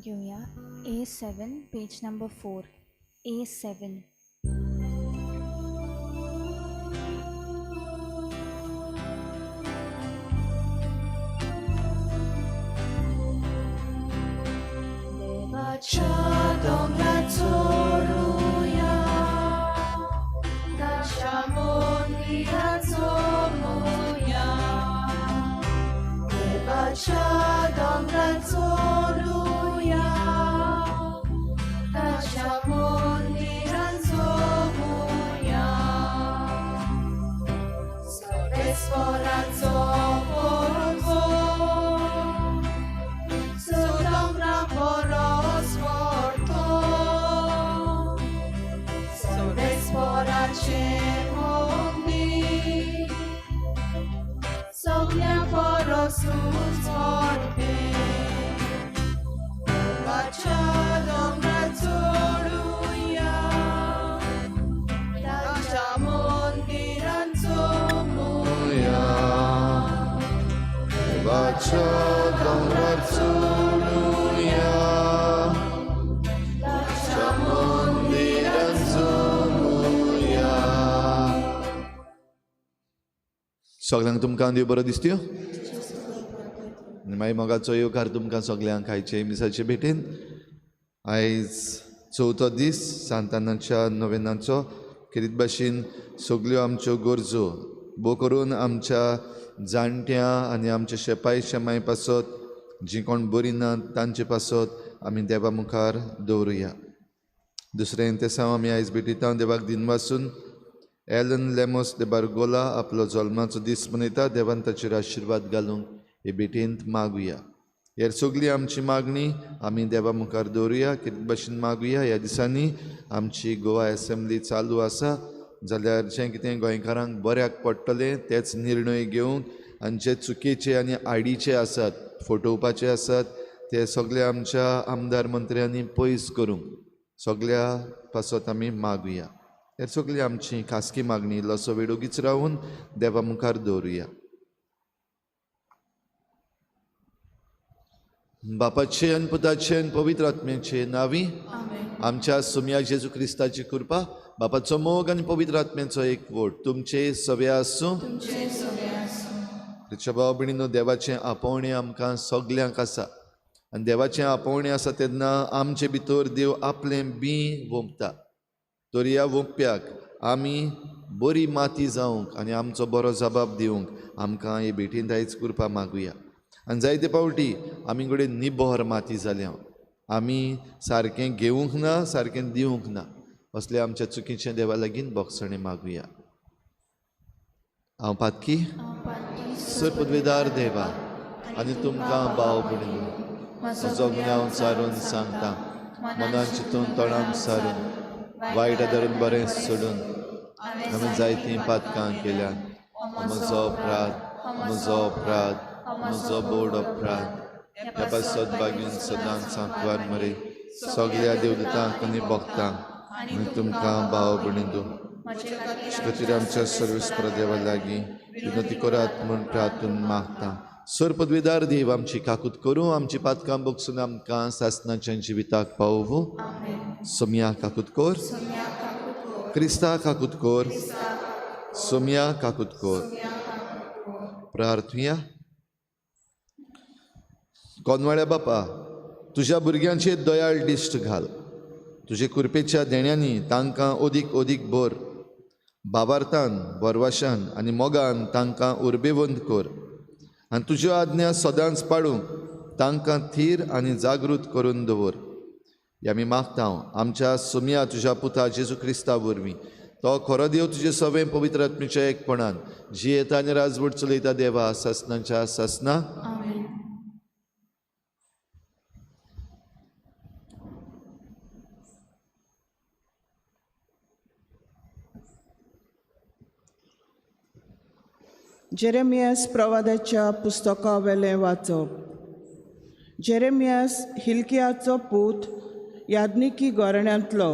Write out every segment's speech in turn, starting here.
घेवया A7 page number 4 A7. देवाच्या दोंगरार चोरुया, ताच्या मंदिरार चोमुया. देवाच्या दोंगरार चोरुया, ताच्या मंदिरार चोमुया. सर्वेस्पराचो परबो, सो दोंगरा परस व्हडलो. सर्वेस्पराचें मंदीर सगळ्या परसूच व्हडलें. देवाच्या दोंगरार चोरुया, ताच्या मंदिरान चोमुया. देवाच्या दोंगरार चोरुया, ताच्या मंदिरान चोमुया. सगळ्यांक तुमकां देव बरो दिसत्यो आनी मागीर मोगाचो येवकार तुमकां सगळ्यांक खायचे मिसाचे भेटेन. आयज चवथो दीस सांतानाच्या नोवेनाचो. खेरीत भाशेन सगल्यो आमच्यो गरजो भोव करून आमच्या जाणट्यां आनी आमच्या शेपाय शेमाय पासत जीं कोण बरीं ना तांचे पासत आमी देवा मुखार दवरुया. दुसरें तेसांव आमी आयज भेटयता देवाक दिनवासून. एलन लेमोस दे बार्गोला आपलो जल्माचो दीस मनयता. देवान ताचेर आशिर्वाद घालूंक हे भेटेंत मागुया. हेर सगळी आमची मागणी आमी देवा मुखार दवरुया. कितें भाशेन मागुया, ह्या दिसांनी आमची गोवा एसेंब्ली चालू आसा जाल्यार जें कितें गोंयकारांक बऱ्याक पडटलें तेच निर्णय घेवंक आनी जे चुकीचे आनी आडीचे आसात फटोवपाचे आसात ते सगळे आमच्या आमदार मंत्र्यांनी पयस करूंक सगळ्या पासत आमी मागुया. हेर सगळी आमची खासगी मागणी इल्लोसो वेळ ओगीच रावून देवा मुखार दवरुया. बापाचे आनी पुताचे आनी पवित्र आत्म्याचे नांवी आमच्या सुम्या जेजू क्रिस्ताची कृपा, बापाचो मोग आनी पवित्र आत्म्याचो एक वोट तुमचे सगळे आसूं. प्रिच्या भाव भयणीनो, देवाचें आपोवणें आमकां सगल्यांक आसा आनी देवाचें आपोवणें आसा तेन्ना आमचे भितर देव आपलें बीं वोंपता. तर ह्या वोंपप्याक आमी बरी माती जावंक आनी आमचो बरो जबाब दिवंक आमकां हे भेटीन आयज कृपा मागुया. आनी जायते पावटी आमी कडेन निबोर माती जाल्या, आमी सारकें घेवंक ना, सारकें दिवंक ना. असले आमच्या चुकीचें देवा लागीं बोगसणें मागुया. हांव पातकी सर पदवेदार देवा आनी तुमकां भाव भयणीनो म्हजो गुन्यांव सारून सांगता. मनान चिंतून तोंडान सारून वायट आदारून बरें सोडून हांवें जायतीं पातकां केल्यात. म्हजो अपराध, म्हजो अपराध, म्हजो बोड अपराध. ह्या पासत बागीन सदांच सांकवार मरे सगळ्या देवदूतांक आनी भक्तांक आनी तुमकां भाव भयणीनो खातीर आमच्या सर्वेस्पर देवा लागीं विनंती करात म्हूण प्रार्थून मागता. सर पदवेदार देव आमची काकूत करूं, आमची पातकां बगसून आमकां सासनाच्या जिविताक पावोवं. सोमया काकूत कोर, क्रिस्ता काकूत कोर, सोमया काकूत कोर. प्रार्थुया. कोनवाळ्या बापा, तुज्या भुरग्यांचेर दयाळ दिश्ट घाल. तुजे कृपेच्या देण्यांनी तांकां अदीक अदीक भर. बाबार्थान, बरवाशान आनी मोगान तांकां उर्बेवंत कर आनी तुज्यो आज्ञा सदांच पाळूंक तांकां थीर आनी जागृत करून दवर. हे आमी मागता आमच्या सुमया तुज्या पुता जेजू क्रिस्ता वरवीं. तो खरो देव तुजे सवें पवित्र आत्मेच्या एकपणान जियेता आनी राजवट चलयता देवा सासनाच्या सासना. जेरेमियास प्रवादाच्या पुस्तका वेलें वाचप. जेरेमियास हिल्कियाचो पूत याज्ञिकी घराण्यांतलो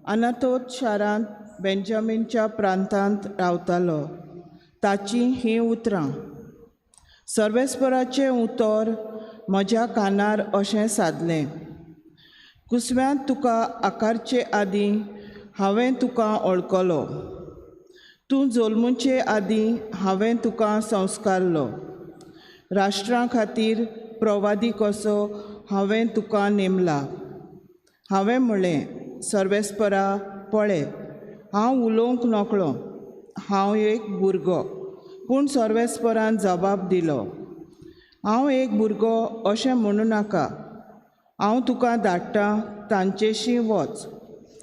अनातोत शारांत बेंजामिनच्या प्रांतांत रावतालो. ताचीं हीं उतरां. सर्वेस्पराचें उतर म्हज्या कानार अशें सादलें. कुसव्यांत तुका आकारचे आदीं हांवें तुका ओळखलो, तूं जल्मुचे आदीं हांवें तुका संस्कारलो। राष्ट्रां खातीर प्रवादी कसो हांवें तुका नेमला। हांवें म्हळें, सर्वेस्परा पळय, हांव उलोवंक नकळो, हांव एक भुरगो। पूण सर्वेस्परान जबाब दिलो, हांव एक भुरगो अशें म्हणूं नाका। हांव तुका धाडटा तांचेशी वच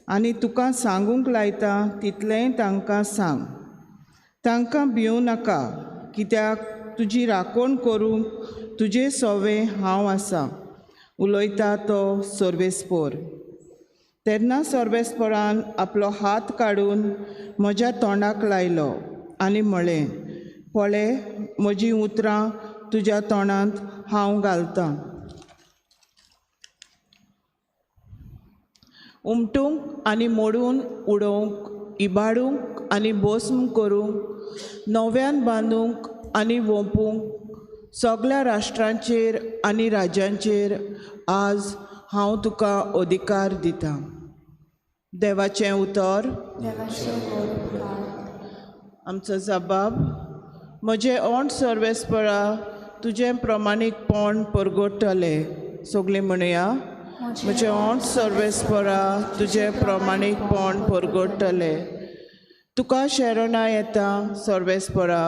आनी तुका सांगूंक लायता तितलेंय तांकां सांग। तांकां भिवूं नाका, कित्याक तुजी राखण करूंक तुजे सवे हांव आसा, उलयता तो सर्वेस्पोर। तेन्ना सर्वेस्परान आपलो हात काडून म्हज्या तोंडाक लायलो आनी म्हळें, पळय, म्हजीं उतरां तुज्या तोंडांत हांव घालतां। उमटूंक आनी मोडून उडोवंक, इबाडूंक आनी भस्म करूंक, नव्यान बांदूंक आनी वोंपूंक, सगल्या राष्ट्रांचेर आनी राज्यांचेर आज हांव तुका अधिकार दितां। देवाचें उतर। आमचो जबाब। म्हजें ओंठ सर्वेस्परा तुजें प्रमाणीकपण परगटतलें। सगळीं म्हणया, म्हजें ओंठ सर्वेस्परा तुजें प्रमाणीकपण परगटतलें। तुका शरणां येता सर्वेस्परा,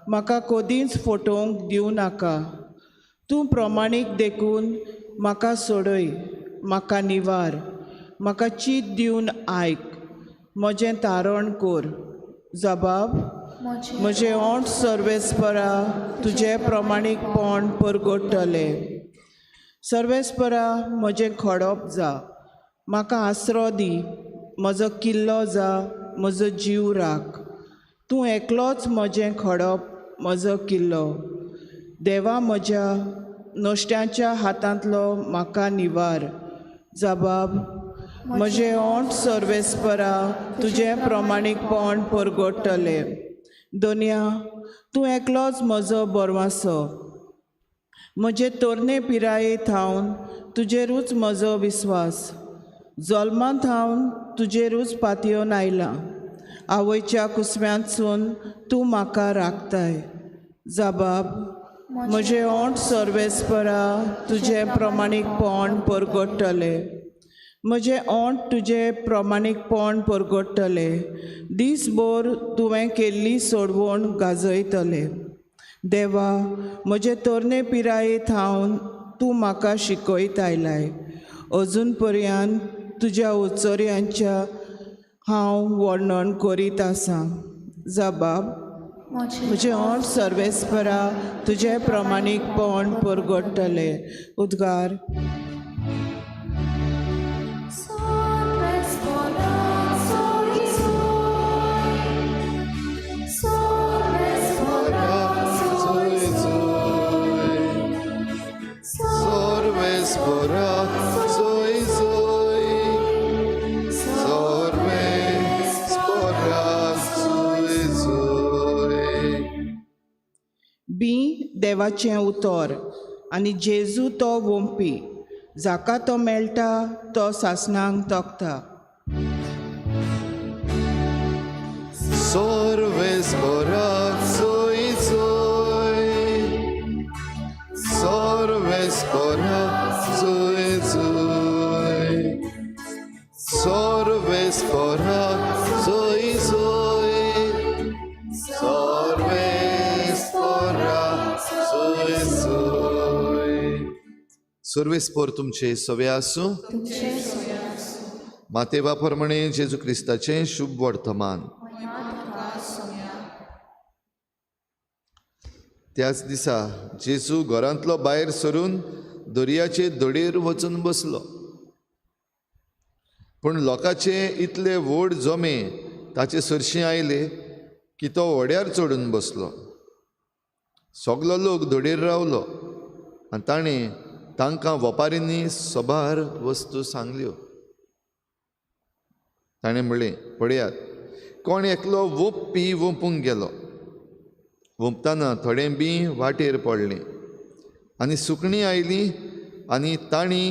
म्हाका कदींच फटोवंक दिवं नाका। तूं प्रमाणीक देखून म्हाका सोडय, म्हाका निवार, म्हाका चीत दिवन आयक, म्हजें तारण कर। जबाब। म्हजें ओंठ सर्वेस्परा तुजें प्रमाणीकपण परगटतलें। सर्वेस्परा म्हजें खडप जा, म्हाका आसरो दी, म्हजो किल्लो जा, म्हजो जीव राख। तूं एकलोच म्हजें खडप, म्हजो किल्लो। देवा म्हज्या नश्ट्यांच्या हातांतलो म्हाका निवार। जबाब। म्हजें ओंठ सर्वेस्परा तुजें प्रमाणीकपण परगटतलें। दोनया, तूं एकलोच म्हजो बरवासो। म्हजे तरणे पिराये थावन तुजेरूच म्हजो विस्वास। जल्मा थावन तुजेरूच पातयेवन आयलां। आवयच्या कुसव्यांतसून तूं म्हाका राखताय। जबाब। म्हजें ओंठ सर्वेस्परा तुजें प्रमाणीकपण परगटतलें। म्हजें ओंठ तुजें प्रमाणीकपण परगटतलें। दीसभर तुवें केल्ली सोडवण गाजयतलें। देवा म्हजे तरणे पिराये थावन तूं म्हाका शिकयत आयलाय। अजून पर्यंत तुज्या उचर्यांच्या हांव वर्णन करीत आसां। जबाब। म्हजें ओंठ सर्वेस्परा तुजें प्रमाणीकपण परगटतलें। उद्गार। बी देवाचें उतर आनी जेजू तो वोंपी, जाका तो मेळटा तो सासणांक तोखता। सर्वेस्पोर तुमचे सवे आसूं। मातेवा प्रमाणे जेजू क्रिस्ताचें शुभ वर्तमान। त्याच दिसा जेजू घरांतलो भायर सरून दर्याचे धडेर वचून बसलो। पूण लोकांचे इतले व्हड जमे ताचे सरशीं आयले की तो व्हड्यार चडून बसलो। सगलो लोक धडेर रावलो आनी ताणें तांकां वपारींनी सबार वस्तू सांगल्यो। ताणें म्हणलें, पळयात, कोण एकलो वोंपपी वोंपूंक गेलो। वोंपतना थोडें बीं वाटेर पडलें आनी सुकणीं आयलीं आनी तांणी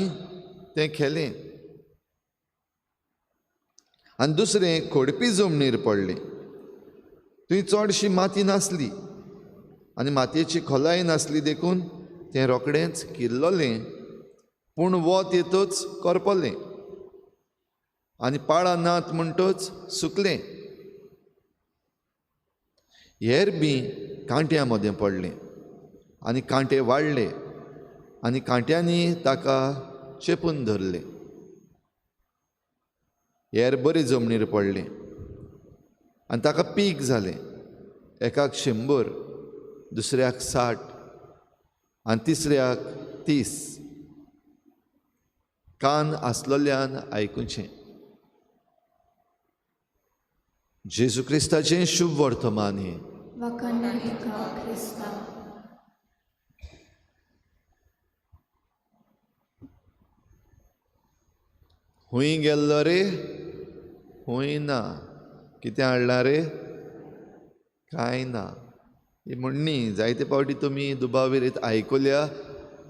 तें खेलें। आनी दुसरें खोडपी जमनीर पडलें. थंय चडशी माती नासली आनी मातयेची खोलाय नासली, देखून तें रोखडेंच किल्ललें, पूण वत येतच करपलें आनी पाळां नात म्हणटच सुकलें. हेर बी कांट्यां मदें पडलें आनी कांटे वाडले आनी कांट्यांनी ताका चेपून धरलें. हेर बरे जमनीर पडलें आनी ताका पीक जालें, एकाक 100, दुसऱ्याक 60 आनी तिसऱ्याक 30. कान आसलोल्यान आयकुचें. जेजू क्रिस्ताचें शुभ वर्तमान हें. हुंय गेल्लो रे? हुंय ना. कितें हाडलां रे? कांय ना. ही म्हणणी जायते पावटी तुमी दुबाविरीत आयकुल्या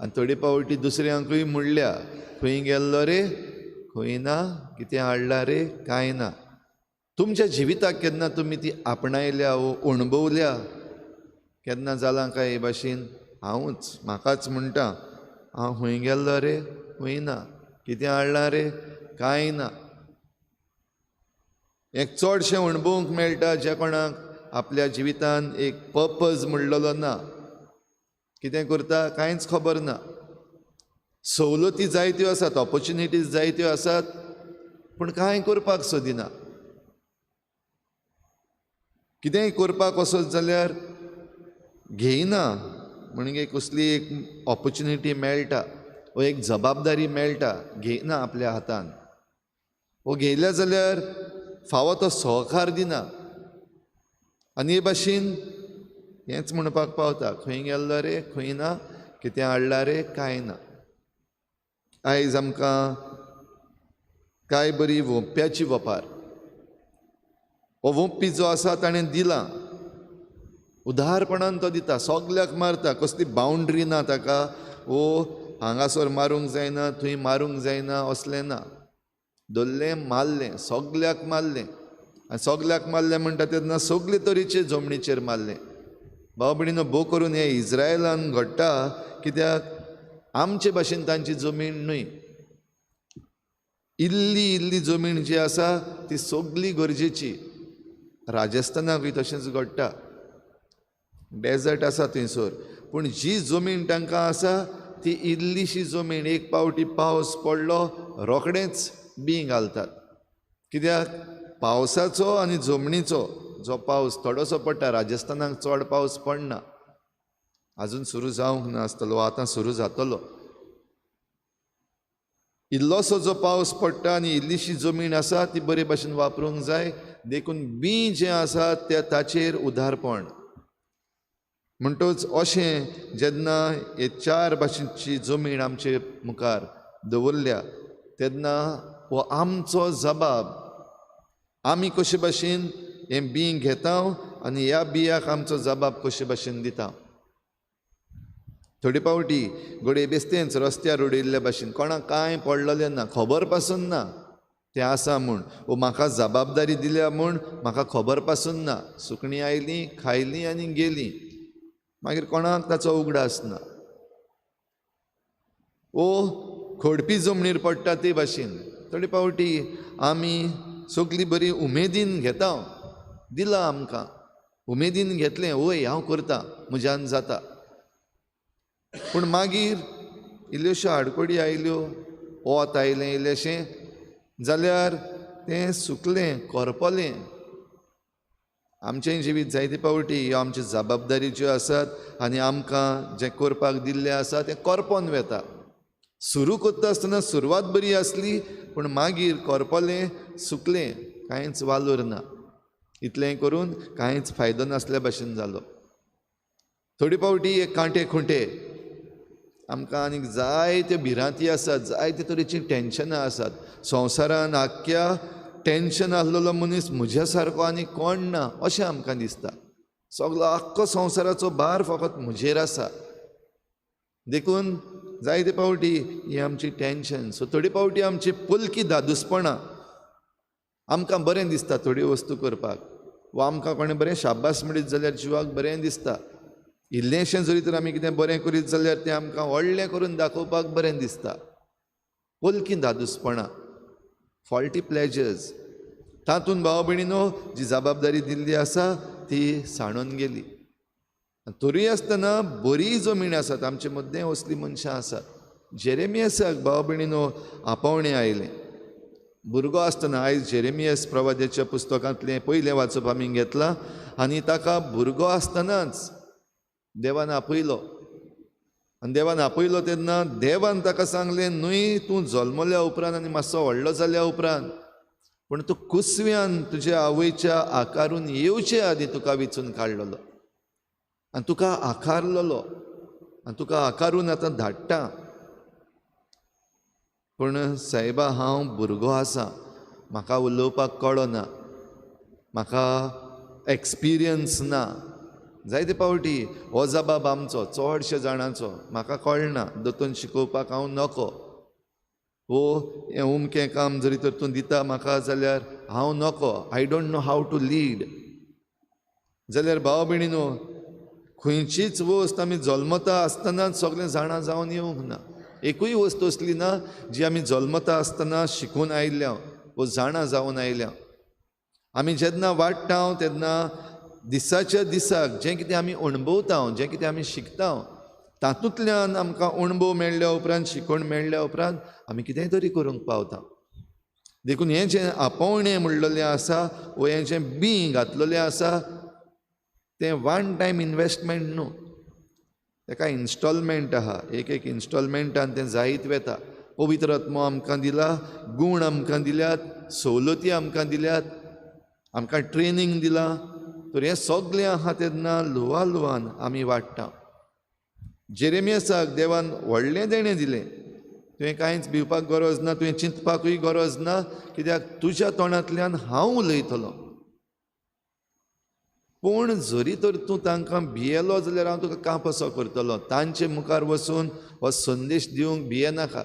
आनी थोडे पावटी दुसऱ्यांकूय म्हणल्या, खंय गेल्लो रे? खंय ना. कितें हाडलां रे? कांय ना. तुमच्या जिविताक केन्ना तुमी ती आपणायल्या वो अणभवल्या? केन्ना जालां काय हे भाशेन? हांवूच म्हाकाच म्हणटा, हांव खंय गेल्लो रे? खंय ना. कितें हाडलां रे? कांय ना. एक चडशें अणभवूंक मेळटा ज्या कोणाक आपल्या जिवितान एक पर्पज म्हणलेलो ना, कितें करता कांयच खबर ना. सवलती जायत्यो आसात, ऑपोर्चुनिटीज जायत्यो आसात, पूण कांय करपाक सोदिना. कितेंय करपाक वचत जाल्यार घेयना, म्हणजे कसली एक ऑपोर्चुनिटी मेळटा वो एक जबाबदारी मेळटा, घेयना आपल्या हातान, वो घेयल्या जाल्यार फावो तो सहकार दिना. आनी हे भाशेन हेंच म्हणपाक पावता, खंय गेल्लो रे? खंय ना. कितें हाडलां रे? कांय ना. आयज आमकां कांय बरी वोंप्याची वपार. हो वोंपी जो आसा ताणें दिलां, उदारपणान तो दिता, सगल्याक मारता, कसली बावंड्री ना ताका, वो हांगासर मारूंक जायना, थंय मारूंक जायना असलें ना. धरलें मारलें, सगल्याक मारलें. आनी सगल्याक मारलें म्हणटा तेन्ना सगळे तरेचे जमनीचेर मारलें. भाव भयणीनो, भोव करून हें इज्रायलान घडटा, कित्याक आमचे भाशेन तांची जमीन न्हय. इल्ली इल्ली जमीन जी आसा ती सगली गरजेची. राजस्थानाकूय तशेंच घडटा, डेजर्ट आसा थंयसर, पूण जी जमीन तांकां आसा ती इल्लीशी जमीन. एक पावटी पावस पडलो रोखडेंच बीं घालतात, कित्याक पावसाचो आनी जमनीचो जो पावस थोडोसो पडटा. राजस्थानाक चड पावस पडना, आजून सुरू जावंक नासतलो, आतां सुरू जातलो. इल्लोसो जो पावस पडटा आनी इल्लीशी जमीन आसा ती बरे भाशेन वापरूंक जाय, देखून बीं जें आसा तें ताचेर उदारपण. म्हणटच अशें जेन्ना हे चार भाशेची जमीन आमचे मुखार दवरल्या तेन्ना हो आमचो जबाब, आमी कशे भाशेन हें बीं घेता आनी ह्या बियाक आमचो जबाब कशे भाशेन दिता. थोडे पावटी घडये बेस्तेंच रस्त्यार उडयल्ल्या भाशेन, कोणाक कांय पडलेलें ना, खबर पासून ना तें आसा म्हूण, वो म्हाका जबाबदारी दिल्या म्हूण म्हाका खबर पासून ना. सुकणीं आयलीं, खायलीं आनी गेलीं, मागीर कोणाक ताचो उगडास ना. वो खोडपी जमनीर पडटा ते भाशेन थोडे पावटी आमी सगळीं बरी उमेदीन घेता, दिलां आमकां, उमेदीन घेतलें, वय हांव करता, म्हज्यान जाता. पूण मागीर इल्ल्योश्यो आडकोडी आयल्यो, वत आयलें इल्लेशें, जाल्यार तें सुकलें, करपलें. आमचें जिवीत जायते पावटी ह्यो आमच्यो जबाबदारी ज्यो आसात आनी आमकां जें करपाक दिल्लें आसा तें करपोन वेता. सुरू करता आसतना सुरवात बरी आसली, पूण मागीर करपलें, सुकलें, कांयच वालोर ना. इतलें करून कांयच फायदो नासल्या भाशेन जालो. थोडे पावटी एक कांटे खुंटे आमकां आनीक जायत्यो भिरांती आसात, जायते तरेचीं टेंशनां आसात. संवसारान आख्ख्या टेंशन आसलेलो मनीस म्हज्या सारको आनी कोण ना अशें आमकां दिसता. सगलो आख्खो संवसाराचो भार फकत म्हजेर आसा, देखून जायते पावटी ही आमची टेंशन. सो थोडे पावटी आमची पलकी धादोसपणां, आमकां बरें दिसता थोड्यो वस्तू करपाक, वा आमकां कोणें बरें शाबास म्हणीत जाल्यार जिवाक बरें दिसता. इल्लेंशें जरी तर आमी कितें बरें करीत जाल्यार तें आमकां व्हडलें करून दाखोवपाक बरें दिसता. पोलकी धादोसपणां, फॉल्टी प्लेजर्स, तातूंत भाव भयणीनो जी जबाबदारी दिल्ली आसा ती सांडून गेली. तरूय आसतना बरी जमीन आसात, आमचे मद्दें असलीं मनशां आसात. जेरेमियसाक भाव भयणीनो आपोवणें आयलें. भुरगो आसतना, आयज जेरेमियस प्रवाद्याच्या पुस्तकांतलें पयलें वाचप आमी घेतलां आनी ताका भुरगो आसतनाच देवान आपयलो. आनी देवान आपयलो तेन्ना देवान ताका सांगलें, न्हय तूं जल्मल्या उपरांत आनी मातसो व्हडलो जाल्या उपरांत, पूण तूं कुसव्यान तुज्या आवयच्या आकारून येवचे आदीं तुका विचून काडलेलो आनी तुका आकारलेलो आनी तुका आकारून आतां धाडटा. पूण सायबा हांव भुरगो आसा, म्हाका उलोवपाक कळना, म्हाका एक्सपिरियन्स ना. जायते फावटी हो जबाब आमचो चडशे जाणांचो, म्हाका कळना, दोतोन शिकोवपाक हांव नको, वो हें उमकें काम जरी तर तूं दिता म्हाका जाल्यार हांव नको, I don't know how to lead. जाल्यार भाव भयणीनो, खंयचीच वस्त आमी जल्मता आसतनाच सगळें जाणा जावन येवंक ना. एकूय वस्त असली ना जी आमी जल्मता आसतना शिकून आयल्या वो जाणा जावन आयल्या. आमी जेन्ना वाडटा तेन्ना दिसाच्या दिसाक जें कितें आमी अणभवता, जें कितें आमी शिकता, तातूंतल्यान आमकां अणभव मेळ्ळ्या उपरांत, शिकवण मेळ्ळ्या उपरांत आमी कितेंय तरी करूंक पावता. देखून हें जें आपोवणें म्हणलेलें आसा वो हें जें बीं घातलेलें आसा तें वन टायम इनवेस्टमेंट न्हू, ताका इन्स्टॉलमेंट आहा. एक एक इन्स्टॉलमेंटान तें जायत वेता. पवित्र आत्मो आमकां दिला, गूण आमकां दिल्यात, सवलती आमकां दिल्यात, आमकां ट्रेनींग दिलां. तर हें सगळें आहा तेन्ना ल्हवा ल्हवान आमी वाडटा. जेरेमियसाक देवान व्हडलें देणें दिलें, तुवें कांयच भिवपाक गरज ना, तुवें चिंतपाकूय गरज ना, कित्याक तुज्या तोंडांतल्यान हांव उलयतलो. पूण जरी तर तूं तांकां भियेलो जाल्यार हांव तुका कांप असो करतलो. तांचे मुखार वचून हो संदेश दिवंक भियेनाका.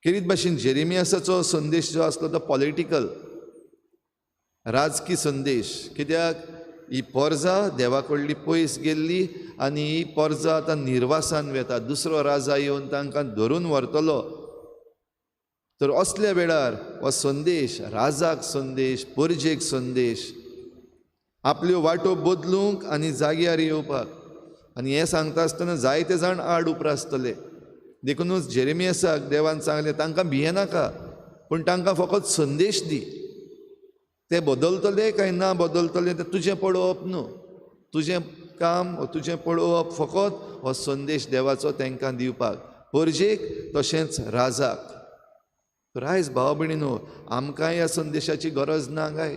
खेरीत भाशेन जेरेमियासाचो संदेश जो आसलो तो पॉलिटिकल, राजकी संदेश. कित्याक ही पोरजा देवा कडली पयस गेल्ली आनी ही पोरजा आतां निर्वासान वेता, दुसरो राजा येवन तांकां धरून व्हरतलो. तर असल्या वेळार हो संदेश, राजाक संदेश, परजेक संदेश, आपल्यो वाटो बदलूंक आनी जाग्यार येवपाक. आनी हें सांगता आसतना जायते जाण आड उप्रासतले. देखुनूच जेरेमियसाक देवान सांगलें, तांकां भियेनाका, पूण तांकां फकत संदेश दी. ते बदलतले काय ना बदलतले तें तुजें पळोवप न्हू, तुजें काम तुजें पळोवप फकत हो संदेश देवाचो तांकां दिवपाक, परजेक तशेंच राजाक. तर आयज भाव भयणीनो, आमकां ह्या संदेशाची गरज ना काय?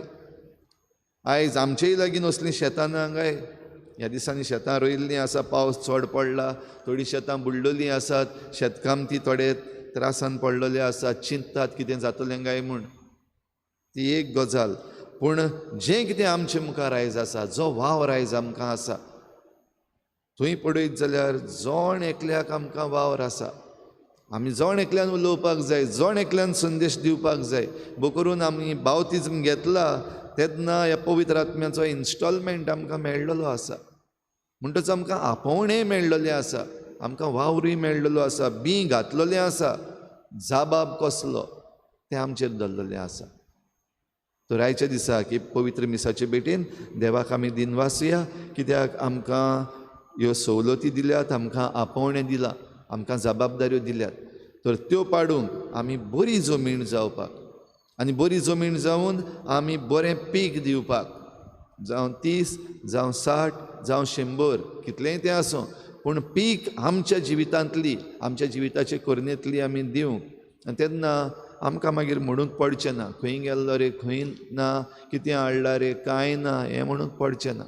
आयज आमचेय लागीं असलीं शेतां ना काय? ह्या दिसांनी शेतां रोयिल्लीं आसा, पावस चड पडला, थोडीं शेतां बुडलेलीं आसात, शेतकामती थोडे त्रासान पडलेले आसात, चिंततात कितें जातलें काय म्हूण. ती एक गजाल. पूण जें कितें आमचे मुखार आयज आसा, जो वावर आयज आमकां आसा, थंय पळयत जाल्यार जण एकल्याक आमकां वावर आसा. आमी जण एकल्यान उलोवपाक जाय, जण एकल्यान संदेश दिवपाक जाय. करून आमी बावतिज्म घेतला तेन्ना ह्या पवित्र आत्म्याचो इन्स्टॉलमेंट आमकां मेळ्ळलो आसा. म्हणटच आमकां आपोवणें मेळ्ळलें आसा, आमकां वावरूय मेळ्ळलो आसा, बीं घातलेलें आसा, जाबाब कसलो तें आमचेर दवरलेलें आसा. तर आयच्या दिसाक ही पवित्र मिसाचे भेटेन देवाक आमी दिनवासुया, कित्याक आमकां ह्यो सवलती दिल्यात, आमकां आपोवणें दिलां, आमकां जबाबदाऱ्यो दिल्यात. तर त्यो पाडूंक आमी बरी जमीण जावपाक आनी बरी जमीण जावन आमी बरें पीक दिवपाक, जावं 30, जावं 60, जावं 100, कितलेंय तें आसूं, पूण पीक आमच्या जिवितांतली, आमच्या जिविताचे कोरणेंतली आमी दिवंक. आनी तेन्ना आमकां मागीर म्हणूंक पडचें ना, खंय गेल्लो रे, खंय ना, कितें हाडलां रे, कांय ना, हें म्हणूंक पडचें ना.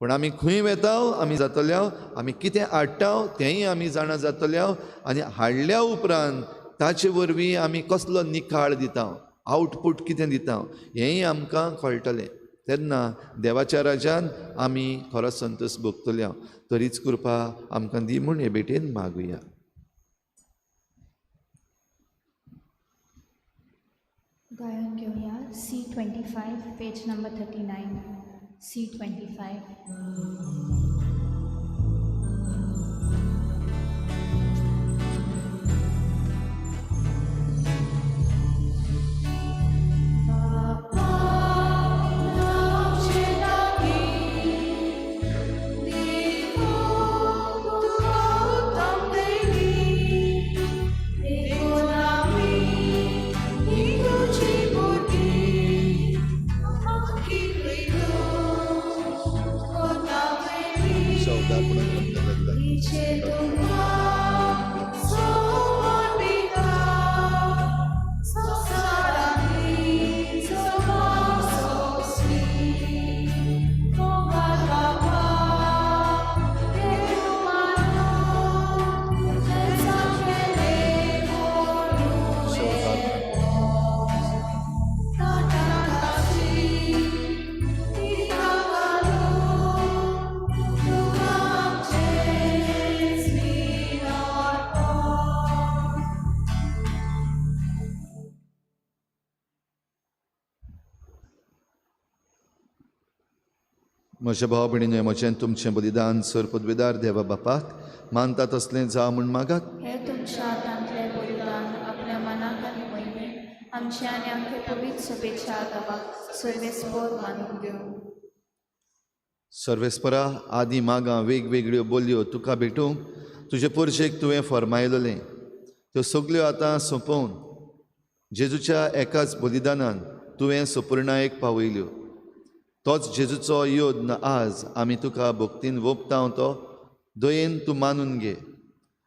पूण आमी खंय वेता आमी जातले, आमी कितें हाडटा तेंय आमी जाणा जातले, आनी हाडल्या उपरांत ताचे वरवीं आमी कसलो निकाळ दिता, आवटपूट कितें दिता हेंय आमकां कळटलें. तेन्ना देवाच्या राज्यान आमी खरो संतोश भोगतले. तरीच कृपा आमकां दी म्हूण हे भेटेन मागुया. गायन घेवया C25, page number 39. C25. म्हज्या भाव भयणींनो, म्हजें तुमचें बलिदान सर पदवेदार देवा बापाक मानता तसलें जावं म्हूण मागात. हे तुमच्या हातांतलें बलिदान आपल्या मनाक आनी मोहिमेक आमच्या आनी आमचे पवित्र सभेच्या आदावाक सर्वेस्पर मानून घेवं. सर्वेस्परा आदी मागां वेगवेगळ्यो बोलयो तुका भेटूंक तुजे पोरशेक तुवें फर्मायलें त्यो सगल्यो आतां सोंपोवन जेजूच्या एकाच बलिदानान तुवें सुपूर्णायेक पावयल्यो. तोच जेजूचो योद्न आज आमी तुका भक्तीन वोपता तो दयेन तूं मानून घे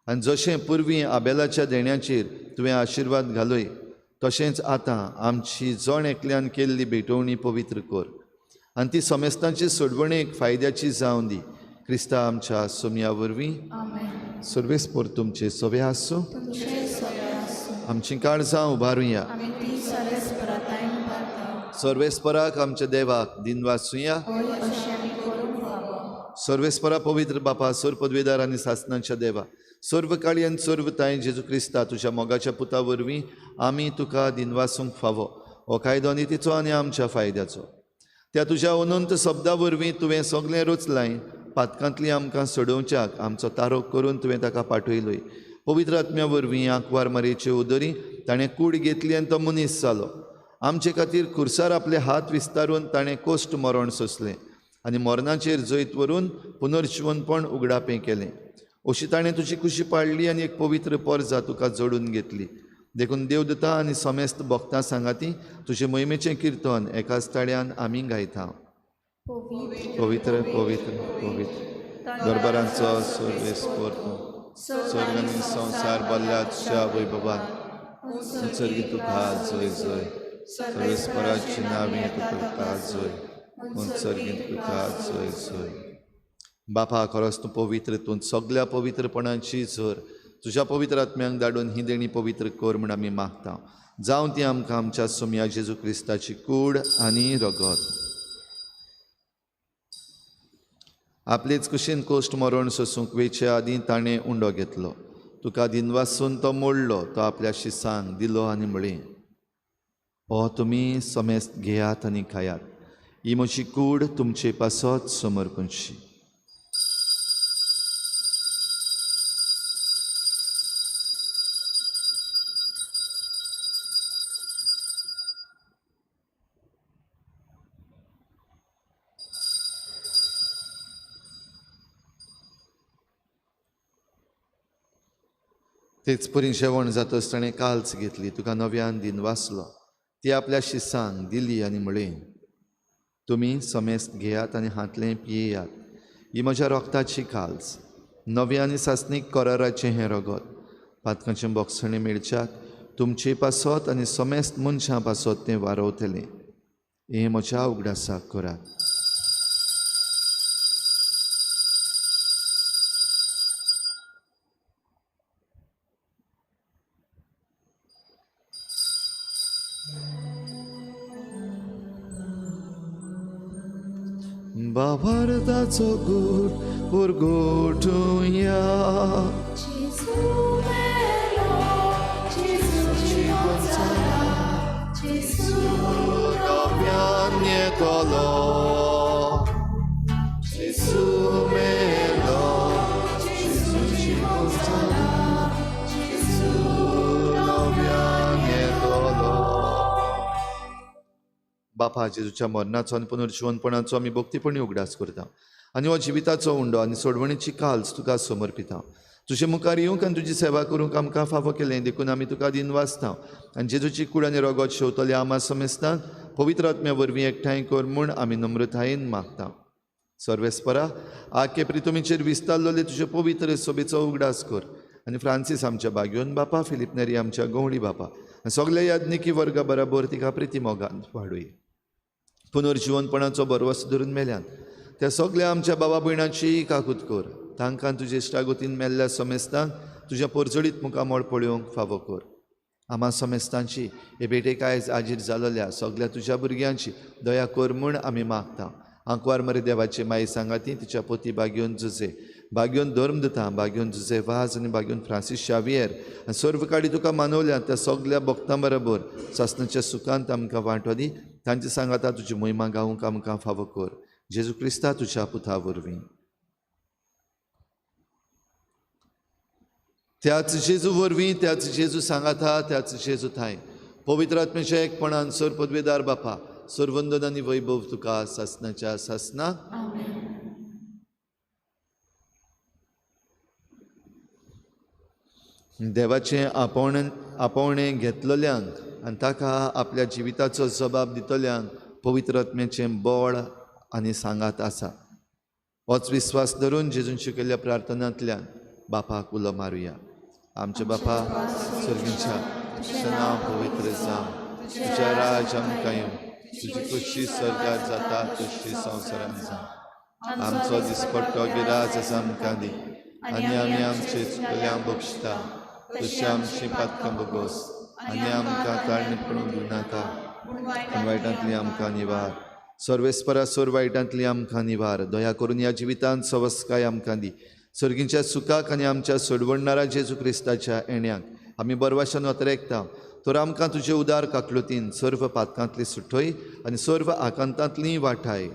आनी जशें पुर्वी आबेलाच्या देण्याचेर तुवें आशिर्वाद घालय तशेंच आतां आमची जण एकल्यान केल्ली भेटवणी पवित्र कर आनी ती समेस्तांची सोडवणेक फायद्याची जावं दी. क्रिस्ता आमच्या सोमया वरवीं. सर्वेस्पर तुमचे सवे आसूं. आमची काळजां उबारुया. सर्वेस्पराक आमच्या देवाक दिनवासुया. सर्वेस्परा पवित्र बापा, सर्व पदवेदार आनी सासनांच्या देवा, सर्व काळी आनी सर्व तांय जेजू क्रिस्ता तुज्या मोगाच्या पुता वरवीं आमी तुका दिनवासूंक फावो. हो कायदो नितीचो आनी आमच्या फायद्याचो. त्या तुज्या अनंत शब्दा वरवीं तुवें सगळें रचलाय. पातकांतली आमकां सोडोवच्याक आमचो तारोक करून तुवें ताका पाठयलोय. पवित्र आत्म्या वरवीं आंकवार मारयेचे उदरी ताणें कूड घेतली आनी तो मनीस जालो. आमचे खातीर खुर्सार आपले हात विस्तारून ताणें कोश्ट मरण सोंसलें आनी मरणाचेर जैत व्हरून पुनर्जिवनपण उगडापें केलें. अशी ताणें तुजी कुशी पाडली आनी एक पवित्र परजा तुका जोडून घेतली. देखून देवदूता आनी समेस्त भक्तां सांगाती तुजे मोहिमेचें किर्तन एकाच ताळ्यान आमी गायता. पवित्र पवित्र पवित्र दरबारांचो सर्वेस्पर तूं, स्वर्ग आनी संवसार भरल्या तुज्या वैभवान. उत्सर्गी तुका जय जय. सर्वेस्पराची नांवी तुका जय. उत्सर्गी तुका जय जय. बापा, खरोच तूं पवित्र, तूं सगल्या पवित्रपणाची झर. तुज्या पवित्र आत्म्यांक धाडून ही देणी पवित्र कर म्हूण आमी मागता. जावं ती आमकां आमच्या सोमया जेजू क्रिस्ताची कूड आनी रगत. आपलेच कुशीन कोश्ट मरण सोसूंक वेचे आदीं ताणें उंडो घेतलो. तुका दिनवासून तो मोडलो. तो आपल्या शिसांक दिलो आनी म्हळें, हो तुमी समेस्त घेयात आनी खायात. ही म्हजी कूड तुमचे पासत समर्पणशी. तेच परी जेवण जातच ताणें काल्च घेतली. तुका नव्यान दिनवासलो. ती आपल्या शिसांक दिली आनी म्हळें, तुमी समेस्त घेयात आनी हांतलें पियेयात. ही म्हज्या रोगताची काल्च, नव्या आनी सासणीक कराराचें हें रगत. पातकांचें बोगसणें मेळच्याक तुमचे पासत आनी समेस्त मनशां पासत तें वारवतलें. हें म्हज्या उगडासाक करात. बाबारताचो गूट पुरगोटुया. जेजू मेलो, जेजू जिवंत जाला, जेजू बापा, जेजूच्या मरणाचो आनी पुनर्जिवनपणाचो आमी भक्तीपणी उगडास करता आनी हो जिविताचो उंडो आनी सोडवणीची काल्स तुका समर्पिता. तुजे मुखार येवंक आनी तुजी सेवा करूंक आमकां फावो केलें देखून आमी तुका दिनवासता आनी जेजूची कूड आनी रगत शेवतले आमा समेस्तांक पवित्र आत्म्या वरवीं एकठांय कर म्हूण आमी नम्रतायेन मागता. सर्वेस्परा, आखे प्रितुमीचेर विस्तारलेले तुजे पवित्र सोबेचो उगडास कर आनी फ्रांसीस आमच्या बाग्योन बापा, फिलीप नेरी आमच्या गवळी बापा आनी सगल्या याज्ञिकी वर्गा बराबर तिका प्रिती मोगान वाडोय. पुनर्जिवनपणाचो बरवस धरून मेल्यान त्या सगल्या आमच्या बाबा भयणाची काकूत कर. तांकां तुजे इश्टागतीन मेल्ल्या समेस्तांक तुज्या परजळीत मुखामळ पळोवंक फावो कर. आमा समेस्तांची हे भेटेक आयज आजीर जालोल्या सगल्या तुज्या भुरग्यांची दया कर म्हूण आमी मागता. आंकवार मरे देवाची माई सांगाती तिच्या पोती बाग्योन जुजे, बाग्योन धर्म दिता, बाग्योन जुजे वाज आनी बाग्योन फ्रांसीस शावियर आनी सर्व काडी तुका मानवल्या त्या सगल्या भक्तां बरोबर सासणाच्या सुखांत आमकां वांटो दी. तांचे सांगाता तुजी मोहिमा गावंक आमकां फावो कर. जेजू क्रिस्ता तुज्या पुता वरवीं. त्याच जेजू वरवीं, त्याच जेजू सांगाता, त्याच जेजू थांय पवित्र आत्म्याच्या एकपणान सर पदवेदार बापा, सर्वंदन आनी वैभव तुका सासणाच्या सासना. देवाचें आपोवणें घेतलेल्यांक आनी ताका आपल्या जिविताचो जबाब दितल्यांक पवित्र आत्म्याचें बळ आनी सांगात आसा. होच विस्वास धरून जेजून शिकयल्ल्या प्रार्थनांतल्यान बापाक उलो मारुया. आमच्या बापा सर्गींच्या, तुजें नांव पवित्र जावं, तुजें राज आमकां येवं, तुजी खोशी स्वर्गार जाता तशी संवसारांत जावं. आमचो दिसपट्टो गिराज आसा आमकां दी आनी आमी आमचे चुकल्यांक बक्षता तशी आमची पातकां भोगोस आनी आमकां ताळणी पडूंक दिवनाका, पूण वायटांतली आमकां निवार. सर्वेस्परा सोर वायटांतली आमकां निवार. दया करून ह्या जिवितांत सवस्काय आमकां दी. सर्गींच्या सुखाक आनी आमच्या सोडवणणारा जेजू क्रिस्ताच्या येण्याक आमी बरवाशान वतरेकता. तर आमकां तुजे उदार काकलुतीन सर्व पातकांतली सुटय आनी सर्व आकांतांतली वाठाय.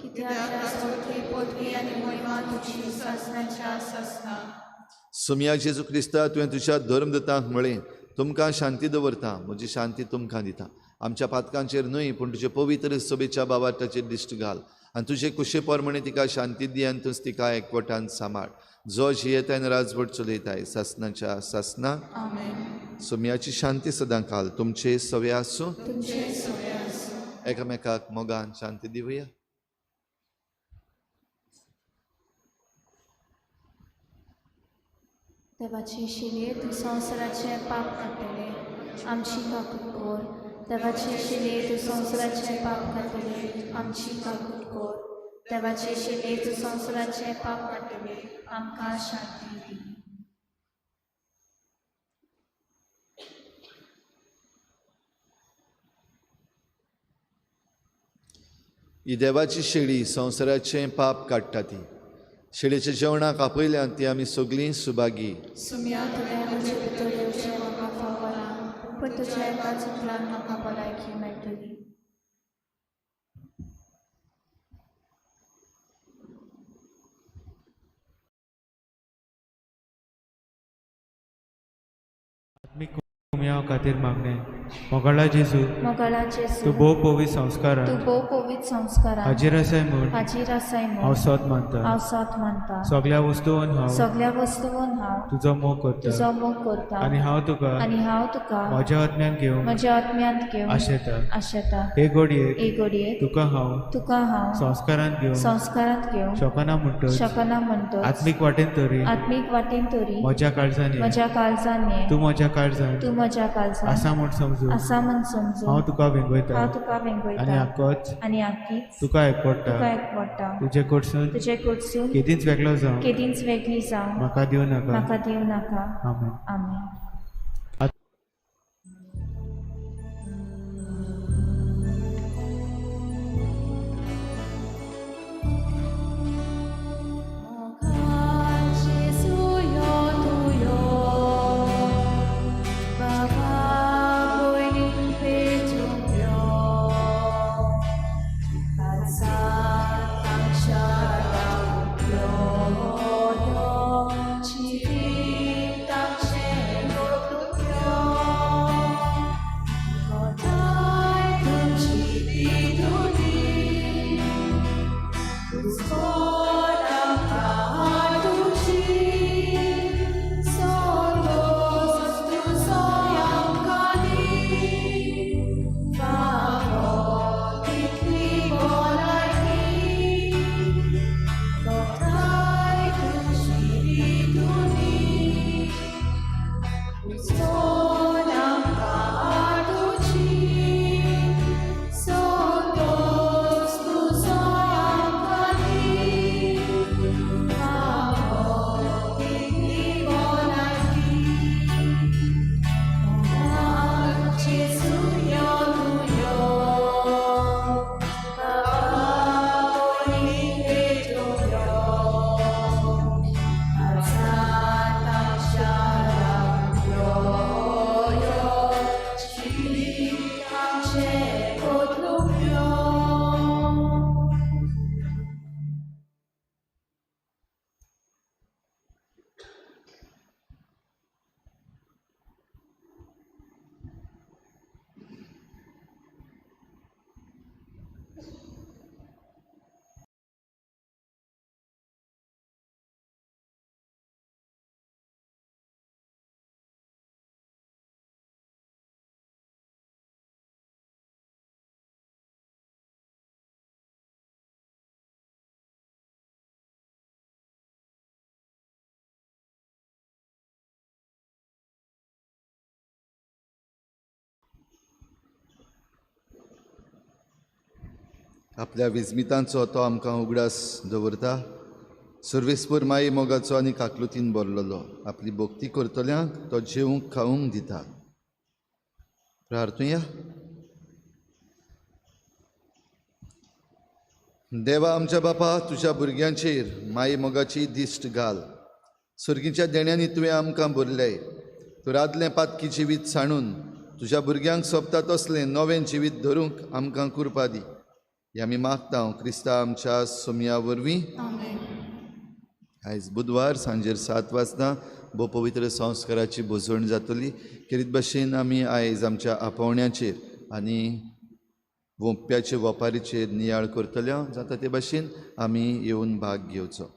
सुमया जेजू क्रिस्ता, तुवें तुज्या धर्मदूतांक म्हळें, तुमकां शांती दवरता, म्हजी शांती तुमकां दिता. आमच्या पातकांचेर न्हय पूण तुजे पवित्र सभेच्या बाबार्थाचेर दिश्ट घाल आनी तुजे कुशे प्रमाणे तिका शांती दी आनी तूंच तिका एकवटान सांबाळ. जो जियेताय आनी राजवट चलयताय सासणाच्या सासना. सोम्याची शांती सदां काल तुमचे सवे आसूं. एकामेकाक मोगान शांती दिवया. देवाची शिले तूं संवसाराचें पाप काडटलें, आमची काकूट कर. देवाची शिले तूं संवसाराचें पाप काडटलें, आमची काकूट कर. देवाची शिले तूं संवसाराचें पाप काडटलें, आमकां शांती दी. ही देवाची शेळी संवसाराचें पाप काडटा. ती शेळीच्या जेवणाक आपयल्यान ती आमी सगळीं सुभागी. सुम्या तुवें म्हजे भितर येवचें म्हाका फावना, पूण तुज्या एकाच उतरान म्हाका भलायकी मेळटली. आत्मीक कुमयाव खातीर मागणें. मोगाळा जेजू, मोगाळा जेजू, तूं भोव पवित्र संस्कारान तूं भोव पवित्र संस्कारान हाजीर आसाय म्हूण हाजीर आसाय हांव म्हूण सोद मानता. हांव सोद मानता. सगल्या वस्तून हांव सगल्या वस्तून हांव तुजो मोग करता तुजो मोग करता आनी हांव तुका आनी हांव तुका म्हज्या आत्म्यान घेवंक म्हज्या आत्म्यांत घेवन आशेता. आशेता. हे घडयेक हे घडयेक तुका हांव तुका हांव संस्कारांत घेवंक संस्कारांत घेवंक शकना म्हणटच शकना म्हणटच आत्मीक वाटेन तरी आत्मीक वाटेन तरी म्हज्या काळजान ये. म्हज्या काळजान ये. तूं म्हज्या काळजान तूं म्हज्या काळजान आसा म्हूण समजून आसा म्हूण समजून हांव तुका वेंगयता हांव तुका आनी वेंगयता आकोच आनी आकीच तुका एकवडटा. तुका एकवडटा. तुजे कडसून तुजे कडसून केदींच वेगळो जावं केदींच वेगळी जावं म्हाका दिवं नाका. म्हाका दिवं नाका. आमेन. आमेन. Ci आपल्या विस्मितांचो तो आमकां उगडास दवरता. सर्वेस्पर माये मोगाचो आनी काकलुतीन भरलेलो आपली भक्ती करतल्यांक तो जेवंक खावंक दिता. प्रार्थुया. देवा आमच्या बापा, तुज्या भुरग्यांचेर माये मोगाची दिश्ट घाल. सर्गीच्या देण्यांनी तुवें आमकां भरले. तूं रादलें पातकी जिवीत सांडून तुज्या भुरग्यांक सोबता तसलें नवें जिवीत धरूंक आमकां कृपा दी. हें आमी मागता क्रिस्ता आमच्या सोमया वरवीं. आयज बुधवार सांजेर 7 वाजता भोव पवित्र संस्काराची भोजवण जातली. खेरीत भशेन आमी आयज आमच्या आपोवण्याचेर आनी वोंप्याचे वपारीचेर नियाळ करतले. जाता ते भशेन आमी येवन भाग घेवचो.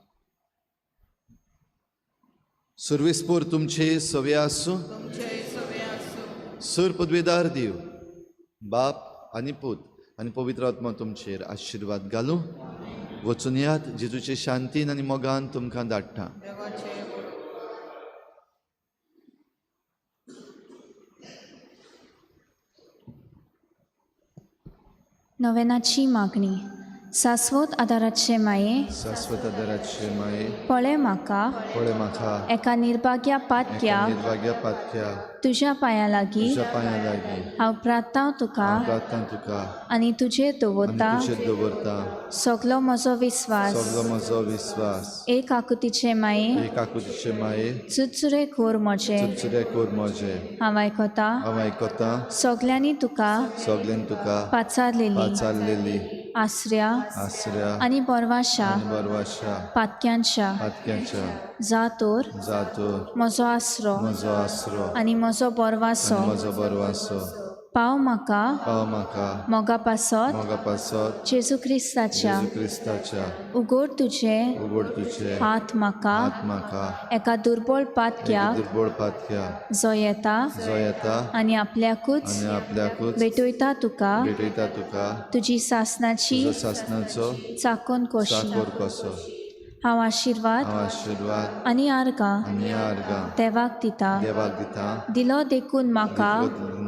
सर्वेस्पोर तुमचे सवे आसूं. सर पदवेदार देव बाप आनी पूत आनी पवित्र आत्मा तुमचेर आशिर्वाद घालूं. वचून यात जेजूचे शांतीन आनी मोगान तुमकां धाडटा. नवेनाची मागणी. शाश्वत आदाराचे माये, शाश्वत आदाराचे माये, पळय म्हाका, पळय म्हाका एका निर्भाग्या पातक्या, निर्भाग्या पातक्या, तुज्या पांयां लागीं, तुज्या पांयां लागीं हांव प्रार्थना तुका, प्रार्थना तुका आनी तुजेर दवरता, तुजेर दवरता सगलो म्हजो विस्वास, सगलो म्हजो विस्वास. एक आकुतीचे माये, एक आकुतीचे माये, चुरचुरे कोर म्हजे, चुरचुरे कोर म्हजे, हांव आयकता, हांव आयकता, सगल्यांनी तुका, सगल्यांनी तुका पाचारलेली, पाचारलेली, आसऱ्या आसऱ्या आनी बरवाशा, बरवाशा, पातक्यांच्या, पातक्यांच्या, जातोर, जातोर, म्हजो आसरो, म्हजो आसरो आनी म्हजो बरवासो, म्हजो बरवासो, पाव म्हाका, पाव म्हाका, मोगा पासत, मोगा पासत, जेजू क्रिस्ताच्या, जेजू क्रिस्ताच्या, उगड तुजे, उगड तुजे हात म्हाका, हात म्हाका, एका दुर्बळ पातक्याक, दुर्बळ पातक्या, जो येता, जो येता, आनी आपल्याकूच, आनी आपल्याकूच भेटयता तुका, भेटयता तुका, तुजी सासनाची, तुजो सासनाचो चाकोन कोशी, चाकोर कसो. हांव आशिर्वाद, हांव आशिर्वाद आनी आर्गां, आनी आर्गां देवाक दिता, देवाक दिता, दिलो देखून म्हाका,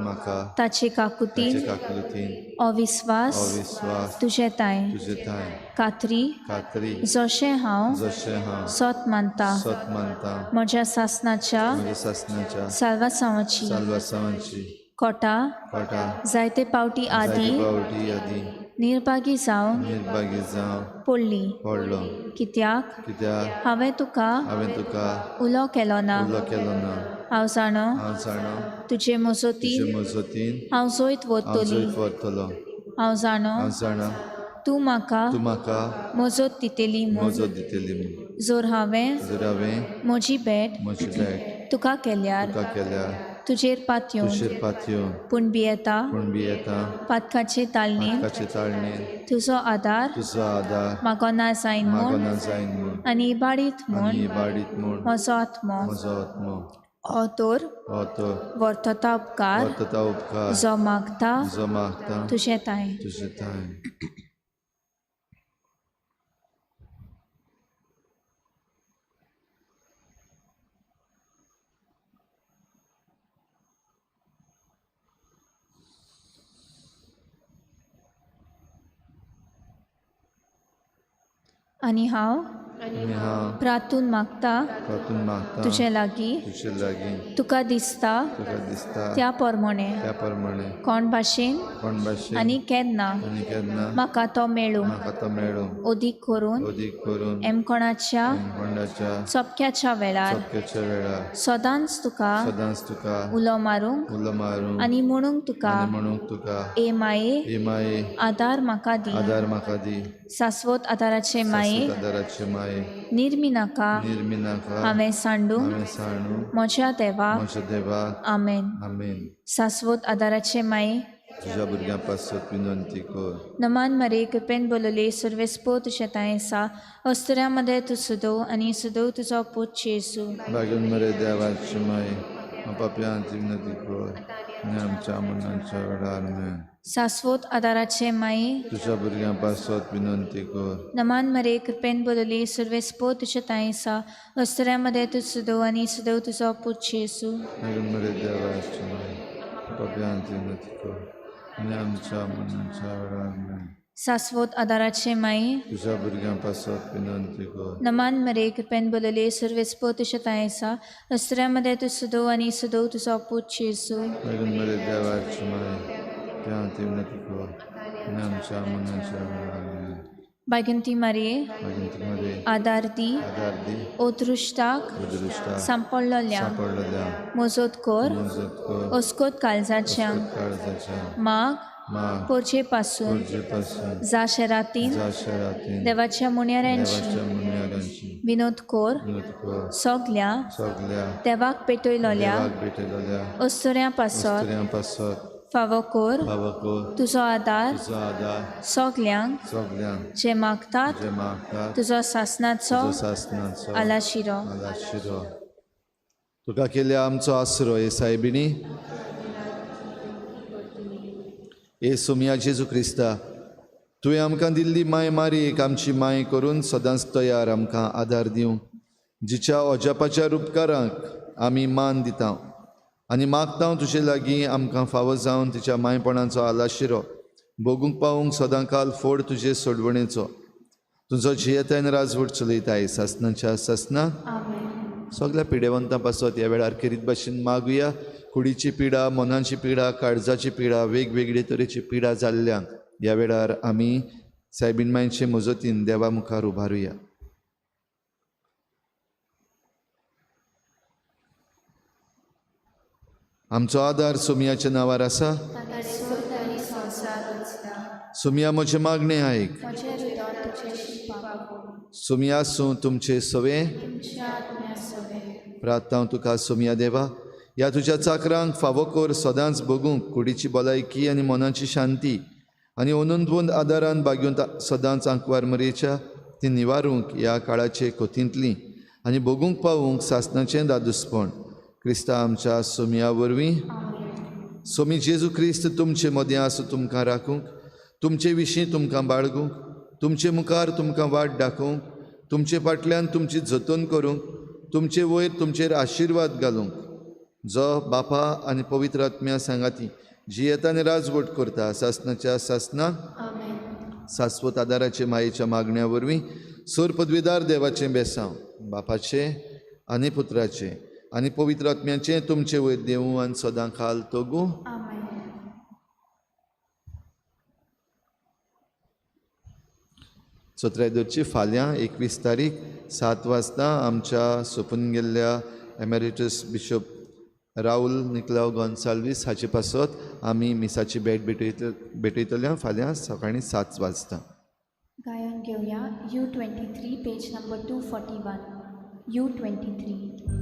म्हाका, ताचे काकुतीन, ताचे काकुतीन, अविस्वास, अविस्वास, तुजे तांय, तुजे तांय, कात्री, कात्री, जशें हांव, जशें हांव, सत मानता, सत मानता, म्हज्या सासनाच्या, म्हज्या सासनाच्या, साल्वासांवाची, साल्वासांवाची, कोटा, कोटा, जायते पावटी आदी, जायते पावटी आदी, निर्भागी जावन, निर्भागी जावन, पडली, पडलो, कित्याक, कित्याक, हांवें तुका, हांवें तुका, उलो केलो ना, उलो केलो ना, हांव जाणो, हांव जाणो, तुजे मजतीन, तुजे मजतीन, हांव जैत हांव व्हरतली, जैत व्हरतलो, हांव जाणो, हांव जाणा, तूं म्हाका, तूं म्हाका, मजत दितली म्हूण, मजत दितली म्हूण, जर हांवें, जर हांवें, म्हजी भेट, म्हजी भेट, तुका केल्यार, तुका केल्यार, तुजेर पातयेवन, तुजेर पातयेवन, पूण भियेता, पूण भियेता, पातकाचे ताळणेन, पातकाचे ताळणेन, तुजो आदार, तुजो आदार, मागोना जायन म्हूण, मागोना जायन म्हूण, आनी इबाडीत म्हूण, आनी इबाडीत म्हूण, म्हजो आत्मो, म्हजो आत्मो, हो तर, हो तर, वर्तता उपकार, वर्तता उपकार, जो मागता, जो मागता, तुजे तांय. तुजे तांय. आनी हांव, आनी हांव, प्रातून मागता, प्रातून मागता, तुजे लागीं, तुजे लागीं, तुका दिसता, तुका दिसता, त्या प्रमाणे, त्या प्रमाणे, कोण भाशेन, कोण भाशेन, आनी केन्ना, आनी केन्ना, म्हाका तो मेळूं, म्हाका तो मेळूं, अदीक करून, अदीक करून, एमकोणाच्या, एमकोणाच्या, चपक्याच्या वेळार, चपक्याच्या वेळार, सदांच तुका, सदांच तुका, उलो मारूंक, उलो मारूंक, आनी म्हणूंक तुका, आनी म्हणूंक तुका, ए माये, ए माये, आदार म्हाका दी, आदार म्हाका दी, शाश्वत आदाराचे माये, शाश्वत आदाराचे माये, निर्मिनाका, निर्मिनाका, हांवें सांडूंक, हांवें सांडूंक, म्हज्या देवा, म्हज्या देवा, आमेन. आमेन. शाश्वत आदाराचे माये, तुज्या भुरग्यां पासत विनंती कर. नमान मरे कृपेन बोलले सर्वेस्पो तुज्या तांय आसा, अस्तुऱ्यां मदें तूं सुदो आनी सुदो तुजो पूत जेजू. बागेन मरे देवाचे माये, पापयांची विनंती कर आनी आमच्या मरणाच्या वेळार. आमेन. शाश्वत आदाराचे माये, तुज्या भुरग्यां पासत विनंती कर. नमान मरे कृपेन बोलले सर्वेस्पो तुज्या तांय आसा, अस्तुऱ्यां मदें तूं सुदो आनी सुदो तुजो पूत जेजू. बागेन मरे देवाचे माये, पापयांची विनंती कर आनी आमच्या मरणाच्या वेळार. आमेन. सास्वत आदाराचे माई, तुज्या भुरग्यां पासत विनंती कर. नमान मरे कृपेन बोलले सर्वेस्पो तुज्या तांय आसा, अस्त्र्या मदें तूं सदो आनी सदो तुजो पूत जेजू. मागीर मरे देवाची माय, त्या ती विनंती कर आनी आमच्या मनाच्या वेळार. बायगंती मारये, मागीर मरे आदार दी. आदार दी. अदृश्टाक अदृश्टाक सांपडलोल्या सांपडलेल्या मोजोत कर. मजत कर. अस्कोत काळजाच्या काळजाच्या माग माग पोरचे पासून पोरचे पासून जा शेरातीन जा शहरातीन देवाच्या मुण्याऱ्यांची देवाच्या मुन्यारांची विनोद कोर. विनोद कर. सगल्या सगल्या देवाक पेटयलोल्या देवाक भेटयलोल्या अस्तुऱ्यां पासत अस्तुऱ्यां पासत फावो कोर. फावो कर. तुजो आदार तुजो आदार सगल्यांक सगल्यांक जे मागतात जे मागतात तुजो सासनाचो तुजो सासनाचो आलाशिरो. आलाशिरो. तुका केल्या आमचो आसरो हे सायबिणी, हे सोमया जेजू क्रिस्ता, तुवें आमकां दिल्ली माय मारी एक आमची माय करून सदांच तयार आमकां आदार दिवंक, जिच्या अजापाच्या रुपकारांक आमी मान दिता आनी मागता तुजे लागीं आमकां फावो जावन तिच्या मायपणाचो आलाशिरो भोगूंक पावूंक सदांकाल फोड तुजे सोडवणेचो. तुजो जियेतायन राजवट चलयताय सासनाच्या सासना. आमेन. सगळ्या पिडेवंतां पासत ह्या वेळार खेरीत भाशेन मागुया. कुडीची पिडा, मनाची पिडा, काळजाची पिडा, वेगवेगळे तरेची पिडा जाल्ल्यांक ह्या वेळार आमी सायबीन मांयचे मजतीन देवा मुखार उबारुया. आमचो आदार सोमयाच्या नांवार आसा. ताणें स्वर्ग आनी संवसार रचला. सोमया म्हजें मागणें आयक. म्हजें हृदय तुजेशी पावूं. सोमया आसूं तुमचे सवें. तुमच्या आत्म्या सवें. प्रार्थना तुका सोमया देवा, ह्या तुज्या चाकरांक फावो कर सदांच भोगूंक कुडीची भलायकी आनी मनाची शांती आनी अनंतवंत आदारान बागेवन सदांच आंकवार मरेच्या ती निवारूंक ह्या काळाचे कोतींतली आनी भोगूंक पावूंक सासनाचें दादूसपण क्रिस्ता आमच्या सोमया वरवीं. सोमी जेजू क्रिस्त तुमचे मदें आसूं, तुमकां राखूंक, तुमचे विशीं तुमकां बाळगूंक, तुमचे मुखार तुमकां वाट दाखोवंक, तुमचे फाटल्यान तुमची जतन करूंक, तुमचे वयर तुमचेर आशिर्वाद घालूंक, जो बापा आनी पवित्र आत्म्या सांगाती जियेता आनी राजवट करता सासनाच्या सासना. आमेन. सास्वत आदाराचे मायेच्या मागण्या वरवीं सोर पदवीदार देवाचें बेसांव बापाचें आनी पुत्राचें आनी पवित्र आत्म्याचें तुमचे वयर देवूं आनी सदां खाल तोगूं. आमेन. सतरा दरची फाल्यां 21 तारीख 7 वाजता आमच्या सोंपून गेल्ल्या एमेरिटस बिशप राहुल निकलाव गोन्साल्वीस हाचे पासत आमी मिसाची भेट भेटयतल्या फाल्यां सकाळीं 7 वाजता. गायन घेवया U 23, page number 241, U 23.